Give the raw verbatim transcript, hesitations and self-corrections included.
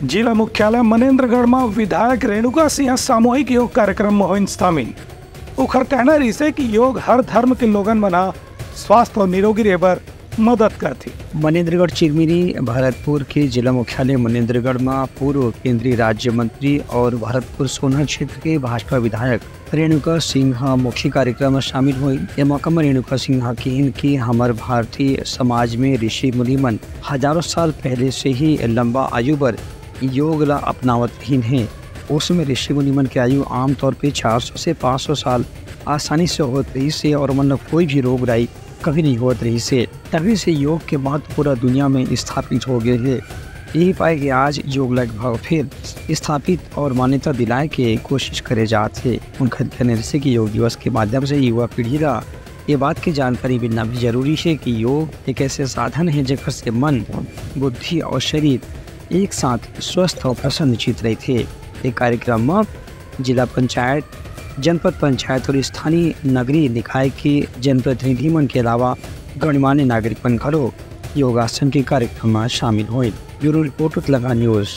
जिला मुख्यालय मनेन्द्रगढ़ म विधायक रेणुका सिंह सामूहिक योग कार्यक्रम म होइन शामिल। ओखर कहना रहिसे कि योग हर धर्म के लोगन मन ह स्वास्थ्य अउ निरोगी रहे बर मदद करथे। मनेन्द्रगढ़ चिरमिरी भरतपुर के जिला मुख्यालय मनेन्द्रगढ़ म पूर्व केंद्रीय राज्य मंत्री और भरतपुर सोना क्षेत्र के भाजपा विधायक रेणुका सिंह ह मुख्य कार्यक्रम म शामिल होइस। ए मौका म रेणुका सिंह ह किहिन कि हमर भारतीय समाज में ऋषि मुनि मन हजारों साल पहले से ही लंबा आयु बर योग ला अपनावत रहिन हे। उस समय ऋषि मुनि मन के आयु आमतौर पे चार सौ से पाँच सौ साल आसानी से होत रहिस हे और मन ला कोई भी रोग राई कभी नहीं होत रहिस हे। तभी से योग के महत्व पूरा दुनिया में स्थापित हो गए हे। यही पाए कि आज योग ला एक बार फिर स्थापित और मान्यता दिलाए के कोशिश करे जात हे। उनकर कहना रहिसे कि योग दिवस के माध्यम से युवा पीढ़ी ला ये बात की जानकारी मिलना भी जरूरी हे कि योग एक ऐसे साधन हे जेकर से मन, बुद्धि और शरीर एक साथ स्वस्थ और प्रसन्नचित रहिथे। ये कार्यक्रम म जिला पंचायत, जनपद पंचायत और स्थानीय नगरीय निकाय के जनप्रतिनिधि मन के अलावा गणमान्य नागरिक मन घलो योगासन के कार्यक्रम म शामिल होइन। Bureau report, Utlaga news.